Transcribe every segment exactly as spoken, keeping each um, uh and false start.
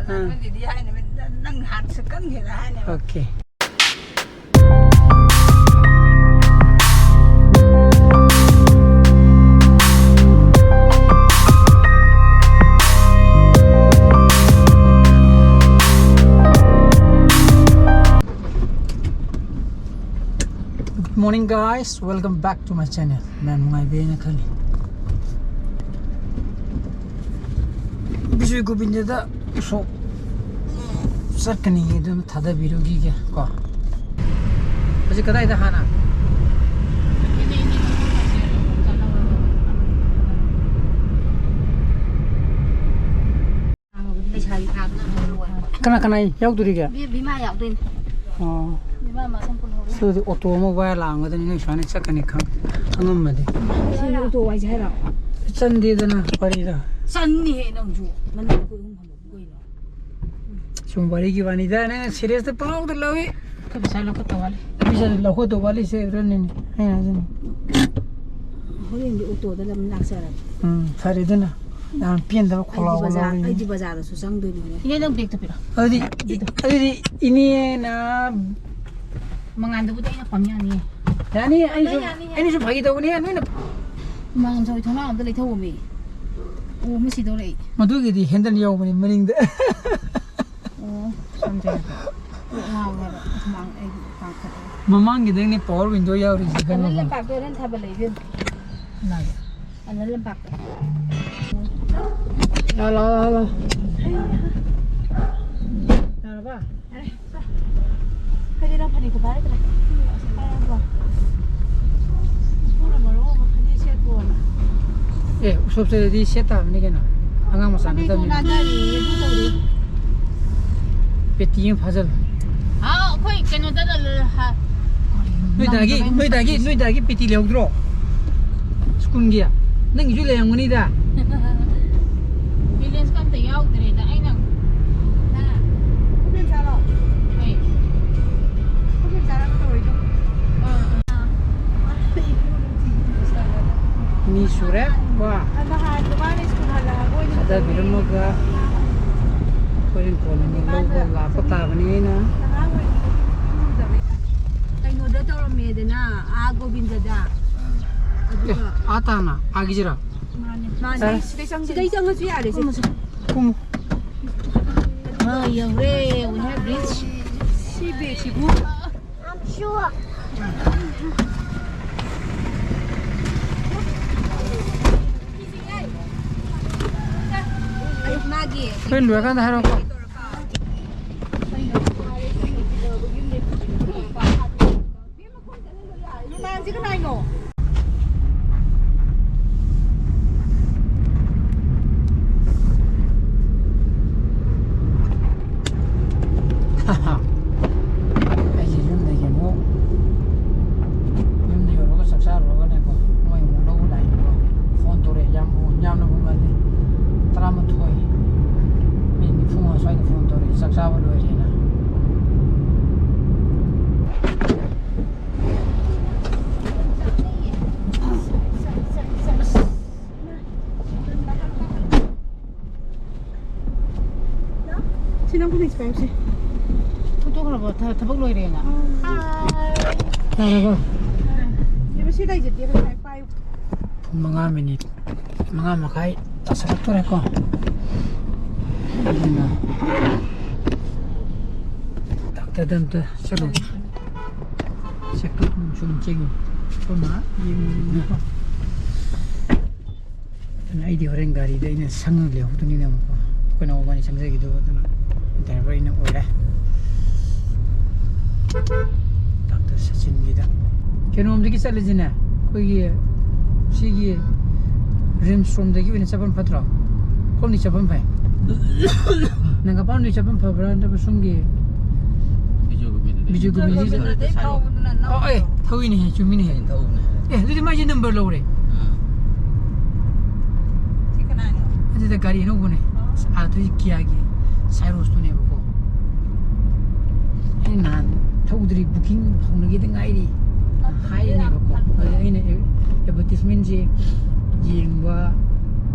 ꯑꯥ꯫ ꯅꯪ ꯍꯥꯟꯅ ꯁꯨꯛꯈꯪ ꯈꯪꯗꯦ ꯍꯥꯏꯅꯦꯕ꯫ Okay. Good morning, guys. Welcome back to my channel. ꯃꯌꯥꯝ ꯅꯨꯡꯉꯥꯏꯕꯤꯔꯦꯅ ꯈꯜꯂꯤ꯫ ꯕꯤꯖꯣꯏ ꯒꯣꯕꯤꯟꯗꯗ ꯎꯁꯣꯞ ꯆꯠꯀꯅꯤ, ꯑꯗꯨꯝ ꯊꯥꯗꯕꯤꯔꯨꯈꯤꯒꯦ ꯀꯣ꯫ ꯍꯧꯖꯤꯛ ꯀꯗꯥꯏꯗ ꯍꯥꯟꯅ? ꯂꯩꯁꯥꯕꯤ ꯐꯥꯕꯅ ꯂꯣꯏꯔꯦ꯫ ꯀꯅꯥ ꯀꯅꯥ ꯌꯥꯎꯗꯣꯔꯤꯒꯦ? ꯕꯤ-, ꯕꯤꯃꯥ ꯌꯥꯎꯗꯣꯏꯅꯤ꯫ ꯑꯣ꯫ ꯕꯤꯃꯥ ꯃꯁꯝ ꯄꯨꯟꯍꯧꯔꯦ꯫ ꯑꯗꯨꯗꯤ ꯑꯣꯇꯣ ꯑꯃ ꯋꯥꯏꯔ ꯂꯥꯛꯑꯝꯒꯗꯅꯤ, ꯅꯣꯏ ꯁꯨꯃꯥꯏꯅ ꯆꯠꯀꯅꯤ ꯈꯪ-, ꯈꯪꯉꯝꯃꯗꯤ꯫ ꯁꯤꯗꯤ ꯑꯣꯇꯣ ꯋꯥꯏꯁꯦ ꯍꯥꯏꯔꯣ? ꯆꯟꯗꯦꯗꯅ ꯋꯥꯔꯤꯗ꯫ ꯆꯟꯅꯤꯍꯦ ꯅꯪꯁꯨ꯫ ꯃꯅꯤꯡꯗ ꯑꯩꯈꯣꯏ ꯑꯍꯨꯝ ꯍꯜꯂꯛꯄ ꯀꯩꯅꯣ? ꯁꯨꯝ ꯋꯥꯔꯤꯒꯤ ꯋꯥꯅꯤꯗ, ꯅꯪ serious ꯇ ꯄꯪꯂꯧꯗ ꯂꯧꯏ꯫ ꯑꯩꯈꯣꯏ ꯄꯩꯁꯥ ꯂꯧꯈꯠꯇ ꯋꯥꯠꯂꯤ꯫ ꯄꯩꯁꯥ ꯂꯧꯈꯠꯇ ꯋꯥꯠꯂꯤꯁꯦ ꯑꯗꯨꯅꯅꯤꯅꯦ ꯑꯩꯅ ꯍꯥꯏꯁꯤꯅꯤ꯫ ꯍꯣꯔꯦꯟꯗꯤ ꯑꯣꯇꯣꯗ ꯑꯗꯨꯝ ꯂꯥꯛꯆꯔꯒꯦ꯫ ꯎꯝ, ꯐꯔꯦ ꯑꯗꯨꯅ꯫ ꯌꯥꯝ ꯄꯦꯟꯗꯕ ꯑꯩꯗꯤ ꯈꯣꯜꯂꯥꯎꯕ ꯕꯖꯥꯔ, ꯂꯧꯔꯤ꯫ ꯑꯩꯗꯤ ꯕꯖꯥꯔꯗꯁꯨ ꯆꯪꯗꯣꯏꯅꯤ ꯍꯣꯔꯦꯟ꯫ ꯏꯅꯦ, ꯅꯪ ꯕꯦꯒꯇꯣ ꯄꯤꯔꯛꯑꯣ꯫ ꯑꯗꯨꯗꯤ, ꯑꯗꯨꯗꯣ꯫ ꯑꯗꯨꯗꯤ ꯏꯅꯦꯅ ꯃꯉꯥꯟꯗꯨꯕꯨꯗꯤ ꯑꯩꯅ ꯄꯝ ꯌꯥꯅꯤꯌꯦ꯫ ꯌꯥꯅꯤ, ꯑꯩꯅꯁꯨ, ꯌꯥꯅꯤ, ꯌꯥꯅꯤ꯫ ꯑꯩꯅꯁꯨ ꯐꯥꯒꯤ ꯇꯧꯕꯅꯦ, ꯅꯣꯏꯅ꯫ ꯍꯨꯃꯥꯡ ꯁꯧꯏ, ꯊꯣꯡꯅꯥꯎ ꯑꯝꯇ ꯂꯩꯊꯧꯑꯣꯃꯤ꯫ ꯑꯣ, ꯑꯃ ꯁꯤꯗꯧꯔꯦ ꯑꯩ꯫ ꯃꯗꯨꯒꯤꯗꯤ handle ꯌꯥꯎꯕꯅꯤ ꯃꯅꯤꯡꯗ꯫ ꯑꯣ, ꯁꯝꯖꯩ꯫ ꯀꯣꯛ ꯉꯥꯎꯔꯦꯕ, ꯍꯨꯃꯥꯡ ꯑꯩ ꯀꯥꯡꯈꯠꯂꯦ꯫ ꯃꯃꯥꯡꯒꯤꯗꯪꯅꯦ power window ꯌꯥꯎꯔꯤꯁꯦ, ꯑꯅ ꯈꯪꯉꯕ? ꯂꯝꯄꯥꯛꯇ ꯍꯣꯔꯦꯟ ꯊꯥꯕꯜ ꯂꯩꯕ ꯌꯥꯝ꯫ ꯀꯅꯥꯒꯤ? ꯑꯅ ꯂꯝꯄꯥꯛꯇ꯫ ꯂꯥ, ꯂꯥ, ꯂꯥ, ꯂꯥ꯫ ꯌꯥꯔꯕ? ꯌꯥꯔꯦ, ꯆꯥ꯫ ꯑꯩꯈꯣꯏꯗꯤ ꯅꯪ ꯐꯅꯦꯛꯇꯣ ꯄꯥꯏꯔꯛꯇ꯭ꯔꯦ꯫ ꯄꯥꯏꯔꯛꯄ꯭ꯔꯣ? ꯎꯄꯨꯅ ꯃꯔꯣꯟ ꯑꯃ ꯐꯅꯦꯛ ꯁꯦꯠꯄꯣꯅ꯫ ꯑꯦ, ꯎꯁꯣꯞ ꯆꯠꯂꯗꯤ ꯁꯦꯠ ꯇꯥꯕꯅꯤ ꯀꯩꯅꯣ꯫ ꯑꯉꯥꯡ ꯃꯆꯥ ꯐꯅꯦꯛꯇꯣ ꯅꯠꯇꯕꯅꯤꯅ꯫ ꯅꯥꯟꯊꯔꯦꯌꯦ, ꯑꯗꯨ ꯇꯧꯔꯦ꯫ ꯄꯦꯇꯤ ꯑꯃ ꯐꯥꯖꯜꯂꯣ꯫ ꯍꯥꯎ, ꯑꯩꯈꯣꯏ ꯀꯩꯅꯣꯗ ꯂ-, ꯂ-, ꯍ-, ꯅꯣꯏ ꯗꯥꯒꯤ, ꯅꯣꯏ ꯗꯥꯒꯤ, ꯅꯣꯏ ꯗꯥꯒꯤ ꯄꯦꯇꯤ ꯂꯩꯍꯧꯗ꯭ꯔꯣ? ꯁ꯭ꯀꯨꯜꯒꯤ? ꯅꯪꯒꯤꯁꯨ ꯂꯩꯔꯝꯒꯅꯤꯗ꯫ Balance ꯀ ꯑꯝꯇ ꯌꯥꯎꯗ꯭ꯔꯦꯗ ꯑꯩꯅ꯫ ꯍꯥ? ꯈꯨꯕꯦꯝꯆꯥꯔꯣ? ꯍꯣꯏ꯫ ꯈꯨꯕꯦꯝꯆꯥꯔꯣ ꯇꯧꯔꯤꯗꯣ? ꯑꯥ, ꯑꯥ꯫ ꯑꯅꯤ ꯁꯨꯔꯦ ꯀꯣ꯫ ꯅꯍꯥꯟꯗꯣ ꯃꯥꯅ ꯁ꯭ꯀꯨꯜ ꯍꯜꯂꯛꯑꯒ ꯑꯣꯏꯅ ꯊꯥꯗꯕꯤꯔꯝꯃꯒ ꯑꯩꯈꯣꯏ ꯂꯧꯕ ꯂꯥꯛꯄ ꯇꯥꯕꯅꯤ ꯑꯩꯅ꯫ ꯀꯩꯅꯣꯗ ꯇꯧꯔꯝꯃꯦꯗꯅ, ꯑꯥ ꯒꯣꯕꯤꯟꯗꯗ꯫ ꯑꯦ, ꯑꯗꯨꯒ ꯑꯥ ꯇꯥꯅ, ꯑꯥꯒꯤꯁꯤꯔꯣ? ꯃꯥꯅꯦ꯫ ꯃꯥꯅꯦ꯫ ꯑꯦ꯫ ꯁꯤꯗꯩ ꯆꯪꯉꯁꯨ ꯌꯥꯔꯦ, ꯁꯦ꯫ ꯀꯨꯝꯃꯨ, ꯀꯨꯝꯃꯨ꯫ ꯑꯥ, ꯌꯧꯔꯦ, we have reached꯫ ꯁꯤ ꯕꯦꯒꯁꯤꯕꯨ꯫ ꯃꯥꯒꯤ ꯍꯣꯔꯦꯟ ꯂꯣꯏꯔꯀꯥꯟꯗ ꯍꯥꯏꯔꯛꯑꯣꯀꯣ꯫ ꯔꯨꯃꯥꯟꯁꯤ ꯀꯅꯥꯏꯅꯣ? ꯑꯩꯁꯦ ꯌꯨꯝꯗꯒꯤ ꯑꯃꯨꯛ, ꯌꯨꯝꯗ ꯌꯧꯔꯒ ꯆꯥꯛ ꯆꯥꯔꯨꯔꯒꯅꯦꯀꯣ, ꯃꯣꯏ ꯑꯃꯨꯛ ꯂꯧꯕ ꯂꯥꯛꯏꯅꯦꯀꯣ꯫ ꯐꯣꯟ ꯇꯧꯔꯛꯑꯦ, ꯌꯥꯝ, ꯌꯥꯝꯅꯕꯨ ꯉꯜꯂꯤ꯫ ꯇꯔꯥꯃꯥꯊꯣꯏ, ꯃꯤꯅꯤꯠ ꯅꯤꯐꯨ ꯃꯉꯥ ꯁ꯭ꯋꯥꯏꯗ ꯐꯣꯟ ꯇꯧꯔꯛꯑꯦ, ꯆꯥꯛ ꯆꯥꯕ ꯂꯣꯏꯔꯦꯅ꯫ ꯁꯤ ꯅꯪ ꯐꯅꯦꯛꯁꯦ ꯄꯥꯏꯌꯨꯁꯦ꯫ ꯊꯣꯛꯇꯣꯛꯈ꯭ꯔꯕꯣ? ꯊ-, ꯊꯕꯛ ꯂꯣꯏꯔꯦꯅ? ꯌꯥꯔꯕꯣ? ꯏꯕꯦꯝꯃ, ꯁꯤ ꯂꯩꯖꯗꯦ, ꯄꯥꯏꯌꯨ꯫ ꯄꯨꯡ ꯃꯉꯥ ꯃꯤꯅꯤꯠ, ꯃꯉꯥ ꯃꯈꯥꯏ ꯇꯥꯁꯜꯂꯛꯇꯣꯔꯦꯀꯣ꯫ ꯑꯗꯨꯅ ꯗꯥꯛꯇꯔꯗ ꯑꯝꯇ ꯆꯠꯂꯨꯒꯦ꯫ ꯆꯦꯛꯑꯞ ꯁꯨꯝ ꯆꯦꯛ ꯑꯩꯈꯣꯏ ꯃꯥ ꯌꯦꯡꯉꯨꯀꯣ꯫ ꯑꯗꯨꯅ ꯑꯩꯗꯤ ꯍꯣꯔꯦꯟ ꯒꯥꯔꯤꯗ ꯑꯩꯅ ꯁꯪꯉꯒ ꯂꯩꯍꯧꯗꯣꯏꯅꯤꯅꯦ ꯑꯃꯨꯛꯀꯣ꯫ ꯑꯩꯈꯣꯏ ꯅꯥꯎꯕꯅꯤ ꯆꯪꯖꯈꯤꯗꯧꯕ, ꯑꯗꯨꯅ ꯗ꯭ꯔꯥꯏꯚꯔ ꯑꯩꯅ ꯑꯣꯏꯔꯦ꯫ ꯗꯥꯛꯇꯔ ꯁꯆꯤꯟꯒꯤꯗ꯫ ꯀꯩꯅꯣꯝꯗꯒꯤ ꯆꯠꯂꯁꯤꯅꯦ, ꯑꯩꯈꯣꯏꯒꯤ ꯁꯤꯒꯤ ꯔꯤꯝꯁ ꯔꯣꯝꯗꯒꯤ ꯑꯣꯏꯅ ꯆꯠꯄꯅ ꯐꯠꯇ꯭ꯔꯣ? ꯈꯣꯡꯅ ꯆꯠꯄꯅ ꯐꯩ꯫ ꯅꯪ ꯑꯄꯥꯝꯕꯗꯒꯤ ꯆꯠꯄꯅ ꯐꯕ꯭ꯔꯥ, ꯅꯠꯇ꯭ꯔꯒ ꯁꯣꯝꯒꯤ ꯕꯤꯖꯨ ꯒꯣꯕꯤꯟꯗꯗꯒꯤ? ꯕꯤꯖꯨ ꯒꯣꯕꯤꯟꯗꯗꯒꯤ ꯆꯠꯄꯅ ꯐꯩ꯫ ꯕꯤꯖꯨ ꯒꯣꯕꯤꯟꯗꯗꯒꯤ ꯆꯠꯄꯅ ꯅꯛꯑꯣ꯫ ꯑꯣ, ꯑꯦ, ꯊꯧꯏꯅꯦꯍꯦ, ꯆꯨꯝꯃꯤꯅꯦꯍꯦ꯫ ꯑꯩꯅ ꯊꯧꯕꯅꯦ꯫ ꯑꯦ, ꯑꯗꯨꯗꯤ ꯃꯥꯏꯁꯦ ꯅꯝꯕꯔ ꯂꯧꯔꯦ꯫ ꯑꯥ꯫ ꯁꯤ ꯀꯅꯥꯅꯣ? ꯑꯗꯨꯗ ꯒꯥꯔꯤ ꯑꯅꯧꯕꯅꯦ꯫ ꯑꯣ꯫ ꯑꯥ, ꯑꯗꯨꯏ ꯀꯤꯌꯥꯒꯤ ꯁꯥꯏꯔꯣꯁꯇꯨꯅꯦꯕꯀꯣ꯫ ꯑꯩꯅ ꯅꯍꯥꯟ ꯊꯧꯗ꯭ꯔꯤ, ꯕꯨꯀꯤꯡ ꯍꯧꯅꯈꯤꯗ ꯉꯥꯏꯔꯤ ꯍꯥꯏꯔꯤꯅꯦꯕꯀꯣ꯫ ꯑꯗꯨꯗ ꯑꯩꯅ ꯑꯦ-, ꯑꯦꯗꯚꯔꯇꯤꯁꯃꯦꯟꯁꯦ ꯌꯦꯡꯕ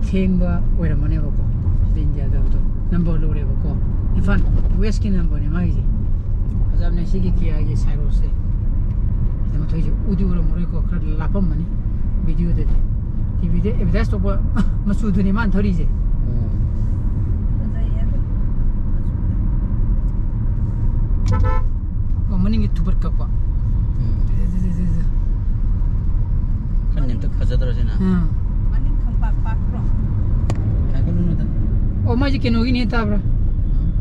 ꯊꯦꯡꯕ ꯑꯣꯏꯔꯝꯃꯅꯦꯕꯀꯣ꯫ ꯁꯤꯗ ꯏꯟꯗꯤꯌꯥꯗ ꯑꯗꯣ ꯅꯝꯕꯔ ꯂꯧꯔꯦꯕꯀꯣ꯫ ꯏꯝꯐꯥꯜ ꯋꯦꯁꯀꯤ ꯅꯝꯕꯔꯅꯦ ꯃꯥꯒꯤꯁꯦ꯫ ꯐꯖꯕꯅꯦ ꯁꯤꯒꯤ ꯀꯤꯌꯥꯒꯤ ꯁꯥꯏꯔꯣꯁꯁꯦ꯫ ꯁꯤꯗ ꯃꯊꯣꯏꯁꯦ ꯎꯗꯤ ꯎꯔꯝꯃꯔꯣꯏꯀꯣ, ꯈꯔ ꯂꯥꯞꯄꯝꯃꯅꯤ ꯚꯤꯗꯤꯑꯣꯗꯗꯤ꯫ ꯇꯤꯚꯤꯗ ꯑꯦꯗꯚꯔꯇꯥꯏꯁ ꯇꯧꯕ ꯃꯆꯨꯗꯨꯅꯦ ꯃꯥꯅ ꯊꯧꯔꯤꯁꯦ꯫ ꯎꯝ꯫ ꯐꯖꯩꯌꯦ ꯑꯗꯨ꯫ ꯑꯣ, ꯃꯅꯤꯡꯒꯤ ꯊꯨꯕꯠ ꯀꯛꯄ꯫ ꯎꯝ꯫ ꯈꯔ ꯅꯦꯝꯇꯛ ꯐꯖꯗ꯭ꯔꯣ ꯁꯤꯅ? ꯎꯝ꯫ ꯃꯅꯤꯡ ꯈꯪꯄꯥꯛ ꯄꯥꯛꯄ꯭ꯔꯣ? ꯍꯥꯏꯒꯠꯂꯨꯅꯨꯗ꯫ ꯑꯣ, ꯃꯥꯏꯁꯦ ꯀꯩꯅꯣꯒꯤꯅꯦ ꯇꯥꯕ꯭ꯔꯥ?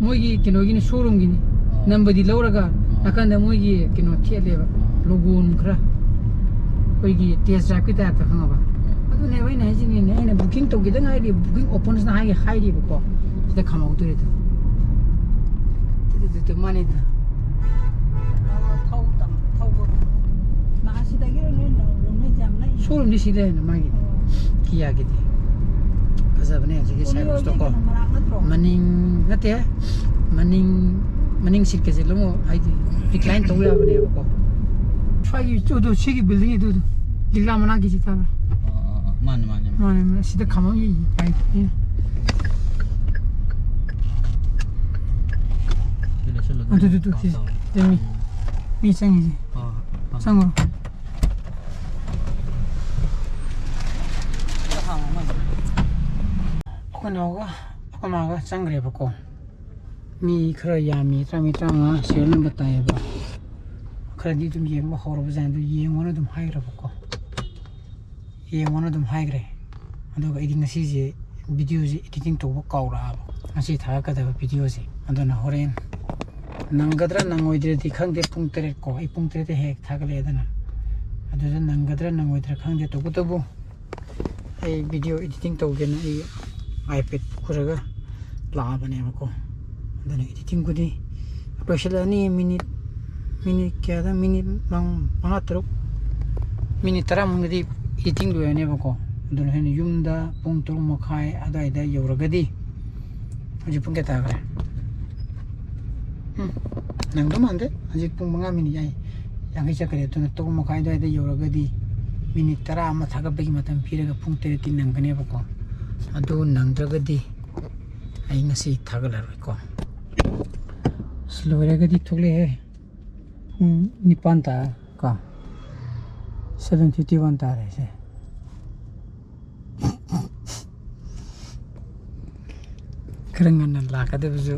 ꯃꯣꯏꯒꯤ ꯀꯩꯅꯣꯒꯤꯅꯤ, ꯁꯣꯔꯨꯝꯒꯤꯅꯤ꯫ ꯑꯣ꯫ ꯅꯝꯕꯗꯤ ꯂꯧꯔꯒ ꯑꯣ꯫ ꯅꯥꯀꯟꯗ ꯃꯣꯏꯒꯤ ꯀꯩꯅꯣ ꯊꯦꯠꯂꯦꯕ, ꯑꯣ꯫ ꯂꯣꯒꯣ ꯅꯨꯡ ꯈꯔ꯫ ꯑꯩꯈꯣꯏꯒꯤ ꯇꯦꯁ ꯗ꯭ꯔꯥꯏꯚꯀꯤ ꯇꯥꯏꯞꯇ, ꯈꯪꯉꯕ? ꯑꯣ꯫ ꯑꯗꯨꯅꯦꯕ ꯑꯩꯅ ꯍꯥꯏꯖꯅꯤꯡꯉꯤ, ꯑꯩꯅ ꯕꯨꯀꯤꯡ ꯇꯧꯈꯤꯗ ꯉꯥꯏꯔꯤ, ꯕꯨꯀꯤꯡ ꯑꯣꯄꯟꯁꯅ ꯍꯥꯏꯒꯦ ꯍꯥꯏꯔꯤꯕꯀꯣ꯫ ꯁꯤꯗ ꯈꯥꯝꯍꯧꯗꯣꯔꯤꯗꯣ꯫ ꯑꯗꯨ, ꯑꯗꯨ, ꯑꯗꯨ, ꯃꯥꯅꯤꯗ꯫ ꯊꯧ ꯇꯝ-, ꯊꯧꯕ꯫ ꯃꯥ ꯁꯤꯗꯒꯤ ꯅꯣꯏ ꯂꯧ-, ꯂꯧꯅꯩꯁꯦ ꯌꯥꯝ ꯅꯛꯏ꯫ ꯁꯣꯔꯨꯝꯗꯤ ꯁꯤꯗ ꯂꯩꯅ ꯃꯥꯒꯤ꯫ ꯑꯣ꯫ ꯀꯤꯌꯥꯒꯤꯗꯤ꯫ ꯐꯖꯕꯅꯦ ꯍꯧꯖꯤꯛꯀꯤ ꯀꯣꯅꯤꯌꯣꯒꯤ ꯁꯥꯏꯔꯣꯁꯇꯣꯀꯣ꯫ ꯀꯩꯅꯣ ꯃꯅꯥꯛ ꯅꯠꯇ꯭ꯔꯣ? ꯃꯅꯤꯡ ꯅꯠꯇꯦ꯫ ꯃꯅꯤꯡ, ꯃꯅꯤꯡ ꯁꯤꯠꯀꯁꯦ ꯂꯣꯏꯅꯃꯛ ꯍꯥꯏꯗꯤ ꯔꯤꯀ꯭ꯂꯥꯏꯟ ꯇꯧ ꯌꯥꯕꯅꯦꯕꯀꯣ꯫ ꯁ꯭ꯋꯥꯏꯒꯤ ꯆꯨꯗꯣ ꯁꯤꯒꯤ ꯕꯤꯜꯗꯤꯡ ꯑꯗꯨꯗꯣ ꯂꯤꯛꯂꯥ ꯃꯅꯥꯛꯀꯤꯁꯤ ꯇꯥꯕ꯭ꯔꯥ? ꯑꯣ, ꯑꯣ, ꯑꯣ, ꯃꯥꯅꯦ, ꯃꯥꯅꯦ, ꯃꯥꯅꯦ꯫ ꯃꯥꯅꯦ, ꯃꯥꯅꯦ꯫ ꯁꯤꯗ ꯈꯥꯝꯃ ꯌꯦꯡ-, ꯌꯥꯏ꯫ ꯁꯤ ꯂꯩꯁꯜꯂꯨ ꯑꯗꯨ, ꯑꯗꯨ, ꯑꯗꯨ, ꯑꯗꯨꯝ ꯁꯤ, ꯇꯧ꯫ ꯁꯤ ꯃꯤ, ꯎꯝ꯫ ꯃꯤ ꯆꯪꯉꯤꯁꯦ꯫ ꯍꯣꯏ, ꯍꯣꯏ, ꯍꯣꯏ꯫ ꯆꯪꯉꯨꯔꯣ꯫ ꯑꯩꯈꯣꯏ ꯅꯥꯎꯒ ꯑꯩꯈꯣꯏ ꯃꯥꯒ ꯆꯪꯈ꯭ꯔꯦꯕꯀꯣ꯫ ꯃꯤ ꯈꯔ ꯌꯥꯝꯃꯤ, ꯇꯔꯥꯃꯔꯤ, ꯇꯔꯥꯃꯉꯥ serial number ꯇꯥꯏꯌꯦꯕ꯫ ꯈꯔꯗꯤ ꯑꯗꯨꯝ ꯌꯦꯡꯕ ꯍꯧꯔꯕꯖꯥꯠꯅꯤ, ꯑꯗꯨ ꯌꯦꯡꯉꯣꯅ ꯑꯗꯨꯝ ꯍꯥꯏꯈ꯭ꯔꯕꯀꯣ꯫ ꯌꯦꯡꯉꯣꯅ ꯑꯗꯨꯝ ꯍꯥꯏꯈ꯭ꯔꯦ꯫ ꯑꯗꯨꯒ ꯑꯩꯗꯤ ꯉꯁꯤꯁꯦ videoꯁꯦ editing ꯇꯧꯕ ꯀꯥꯎꯔꯛꯑꯕ, ꯉꯁꯤ ꯊꯥꯒꯠꯀꯗꯕ videoꯁꯦ꯫ ꯑꯗꯨꯅ ꯍꯣꯔꯦꯟ ꯅꯪꯒꯗ꯭ꯔꯥ ꯅꯪꯉꯣꯏꯗ꯭ꯔꯗꯤ ꯈꯪꯗꯦ, ꯄꯨꯡ ꯇꯔꯦꯠ ꯀꯣ, ꯑꯩ ꯄꯨꯡ ꯇꯔꯦꯠꯇ ꯍꯦꯛ ꯊꯥꯒꯠꯂꯛꯑꯦꯗꯅ꯫ ꯑꯗꯨꯗ ꯅꯪꯒꯗ꯭ꯔꯥ ꯅꯪꯉꯣꯏꯗ꯭ꯔꯥ ꯈꯪꯗꯦ, ꯇꯧꯕꯇꯕꯨ ꯑꯩ video editing ꯇꯧꯒꯦꯅ ꯑꯩ iPad ꯄꯨꯔꯒ ꯂꯥꯛꯑꯕꯅꯦꯕꯀꯣ꯫ ꯑꯗꯨꯅ editingꯕꯨꯗꯤ ꯂꯣꯏꯁꯤꯜꯂꯛꯑꯅꯤ꯫ Minute, minute ꯀꯌꯥꯗ? Minute ꯃꯪ-, ꯃꯉꯥ, ꯇꯔꯨꯛ, minute ꯇꯔꯥ ꯃꯅꯨꯡꯗꯗꯤ editing ꯂꯣꯏꯔꯅꯦꯕꯀꯣ꯫ ꯑꯗꯨꯅ ꯍꯦꯟꯅ ꯌꯨꯝꯗ ꯄꯨꯡ ꯇꯔꯨꯛ ꯃꯈꯥꯏ ꯑꯗꯨꯋꯥꯏꯗ ꯌꯧꯔꯒꯗꯤ, ꯍꯧꯖꯤꯛ ꯄꯨꯡ ꯀꯌꯥ ꯇꯥꯈ꯭ꯔꯦ? ꯎꯝ, ꯅꯪꯗꯧ ꯃꯥꯟꯗꯦ꯫ ꯍꯧꯖꯤꯛ ꯄꯨꯡ ꯃꯉꯥ minute ꯌꯥꯏ-, ꯌꯥꯡꯈꯩ ꯆꯠꯈ꯭ꯔꯦ꯫ ꯑꯗꯨꯅ ꯇꯔꯨꯛ ꯃꯈꯥꯏ ꯑꯗꯨꯋꯥꯏꯗ ꯌꯧꯔꯒꯗꯤ minute ꯇꯔꯥ ꯑꯃ ꯊꯥꯒꯠꯄꯒꯤ ꯃꯇꯝ ꯄꯤꯔꯒ ꯄꯨꯡ ꯇꯔꯦꯠꯇꯤ ꯅꯪꯒꯅꯦꯕꯀꯣ꯫ ꯑꯗꯨ ꯅꯪꯗ꯭ꯔꯒꯗꯤ ꯑꯩ ꯉꯁꯤ ꯊꯥꯒꯠꯂꯔꯣꯏꯀꯣ꯫ ꯑꯁ, ꯂꯣꯏꯔꯒꯗꯤ ꯊꯣꯛꯂꯛꯑꯦ꯫ ꯄꯨꯡ ꯅꯤꯄꯥꯟ ꯇꯥꯔꯦ ꯀꯣ꯫ Seven fifty one ꯇꯥꯔꯦ ꯁꯦ꯫ ꯈꯔ ꯉꯟꯅ ꯂꯥꯛꯀꯗꯕꯁꯨ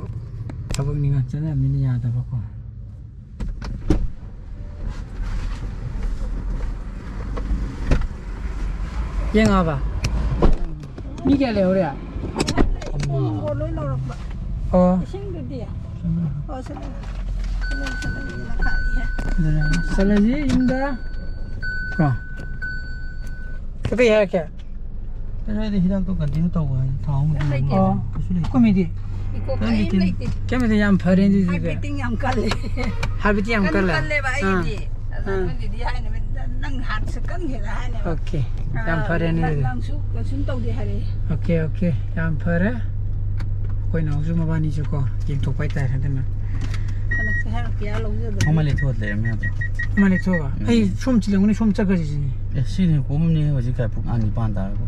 ꯊꯕꯛꯅꯤ, ꯉꯟꯅ ꯆꯠꯅꯕꯅꯤꯅ ꯌꯥꯗꯕꯀꯣ꯫ ꯌꯦꯡꯉꯛꯑꯕ? ꯃꯤ ꯀꯌꯥ ꯂꯩꯍꯧꯔꯦ? ꯂꯣꯏ ꯂꯧꯔꯛꯄ꯫ ꯑꯣ꯫ ꯏꯁꯤꯡꯗꯨꯗꯤ? ꯑꯣ, ꯁꯤ ꯂꯩ꯫ ꯁꯤ ꯂꯩ, ꯁꯤ ꯂꯩ, ꯁꯤ ꯂꯩ꯫ ꯑꯗꯨꯅ ꯆꯠꯂꯁꯤ ꯌꯨꯝꯗ꯫ ꯀꯣ꯫ ꯀꯩ ꯍꯥꯏꯔꯛꯀꯦ? ꯀꯩꯅꯣ ꯍꯥꯏꯗꯤ ꯍꯤꯗꯥꯛꯇꯣ continue ꯇꯧꯕ ꯍꯥꯏꯗꯤ ꯊꯥ ꯑꯍꯨꯝ ꯀꯩꯝ ꯂꯩꯇꯦ꯫ ꯑꯣ꯫ ꯀꯩꯁꯨ ꯂꯩꯇꯦ꯫ ꯑꯩꯈꯣꯏ ꯃꯤꯗꯤ? ꯏꯀꯣ ꯀꯩꯝ ꯀꯔꯤꯝ ꯂꯩꯇꯦ꯫ ꯂꯩꯇꯦ꯫ ꯀꯩꯝ ꯂꯩꯇꯦ, ꯌꯥꯝ ꯐꯔꯦ ꯑꯗꯨꯗꯤ꯫ High beating ꯌꯥꯝ ꯀꯜꯂꯦ꯫ High beating ꯌꯥꯝ ꯀꯟ-, ꯀꯜꯂꯦ? ꯀꯜꯂꯦꯕ ꯑꯩꯒꯤꯗꯤ꯫ ꯑꯥ꯫ ꯑꯗ ꯑꯥ꯫ ꯅꯪꯒꯤꯗꯤ ꯍꯥꯏꯅꯕ, ꯅꯪ heart ꯁꯨ ꯀꯟꯈꯤꯗ ꯍꯥꯏꯅꯕ꯫ Okay꯫ ꯑꯥ, ꯌꯥꯝ ꯐꯔꯦꯅꯦ ꯅꯪ, ꯑꯗꯨꯗꯤ꯫ ꯅꯪꯁꯨ ꯀꯩꯁꯨꯝ ꯇꯧꯗꯦ ꯍꯥꯏꯔꯛꯑꯦ꯫ Okay, okay꯫ ꯌꯥꯝ ꯐꯔꯦ꯫ ꯑꯩꯈꯣꯏ ꯅꯥꯎꯁꯨ ꯃꯕꯥꯅꯤꯁꯨ ꯀꯣ, ꯌꯦꯡꯊꯣꯛꯄ ꯍꯥꯏꯇꯥꯔꯦ ꯑꯗꯨꯅ꯫ ꯀꯅꯛꯁꯦ ꯍꯥꯏꯔꯛꯀꯦ, ꯌꯥ ꯂꯧꯖꯕꯅꯤ꯫ ꯑꯃ ꯂꯦꯛꯊꯣꯛꯑ ꯂꯩꯔꯝꯃꯦ ꯌꯥꯗ꯭ꯔꯣ? ꯑꯃ ꯂꯦꯛꯊꯣꯛꯑꯒ? ꯎꯝ꯫ ꯑꯩ ꯁꯣꯝ ꯆꯤꯜꯂꯝꯒꯅꯤ, ꯁꯣꯝ ꯆꯠꯈ꯭ꯔꯁꯤ ꯁꯤꯅꯤ꯫ ꯑꯦ, ꯁꯤꯅꯤ ꯀꯣꯝꯕꯅꯦ ꯍꯧꯖꯤꯛ ꯀꯥꯏ ꯄꯨꯡ ꯑꯥ ꯅꯤꯄꯥꯟ ꯇꯥꯔꯕ꯫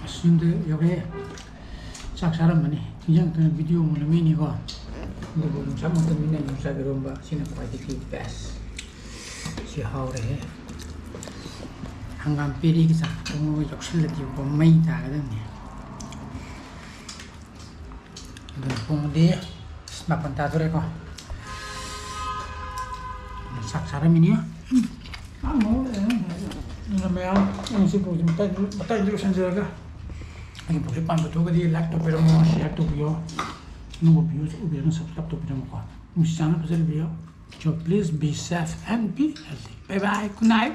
ꯑꯁ, ꯌꯨꯝꯗ ꯌꯧꯔꯦ꯫ ꯆꯥꯛ ꯆꯥꯔꯝꯕꯅꯤ꯫ ꯏꯟꯖꯥꯡ ꯊꯣꯡ video ꯑꯃꯨꯛ ꯅꯝꯃꯤꯅꯤꯀꯣ꯫ ꯑꯗꯨꯕꯨ ꯌꯣꯡꯆꯥꯛ ꯃꯇꯝꯅꯤꯅ ꯌꯣꯡꯆꯥꯛ ꯏꯔꯣꯝꯕ ꯁꯤꯅ ꯈ꯭ꯋꯥꯏꯗꯒꯤ best꯫ ꯁꯤ ꯍꯥꯎꯔꯦꯍꯦ꯫ ꯍꯪꯒꯥꯝ ꯄꯦꯔꯤꯒ ꯆꯥꯛ ꯊꯣꯡꯉꯒ ꯌꯥꯎꯁꯜꯂꯗꯤꯀꯣ ꯃꯩ ꯇꯥꯒꯗꯕꯅꯤ꯫ ꯑꯗꯨꯅ ꯄꯨꯡꯗꯤ ꯃꯥꯄꯟ ꯇꯥꯗꯣꯔꯦꯀꯣ꯫ ꯆꯥꯛ ꯆꯥꯔꯝꯃꯤꯅꯤ꯫ ꯑꯗꯨꯅ ꯃꯌꯥꯝ ꯉꯁꯤ ꯄꯨꯡꯁꯤ ꯃꯇꯥꯏ, ꯃꯇꯥꯏꯗ ꯂꯣꯏꯁꯤꯟꯖꯔꯒ ꯑꯩꯒꯤ ꯄꯨꯛꯁꯤ ꯄꯥꯝꯕ ꯊꯣꯛꯑꯒꯗꯤ like ꯇꯧꯕꯤꯔꯝꯃꯣ, share ꯇꯧꯕꯤꯌꯣ꯫ ꯑꯅꯧꯕ views ꯎꯕꯤꯔꯒꯅ subscribe ꯇꯧꯕꯤꯔꯝꯃꯨꯀꯣ꯫ ꯅꯨꯡꯁꯤ ꯆꯥꯟꯅ ꯐꯖꯅ ꯕꯤꯌꯣ꯫ So please be safe and be healthy. Bye bye. Good night.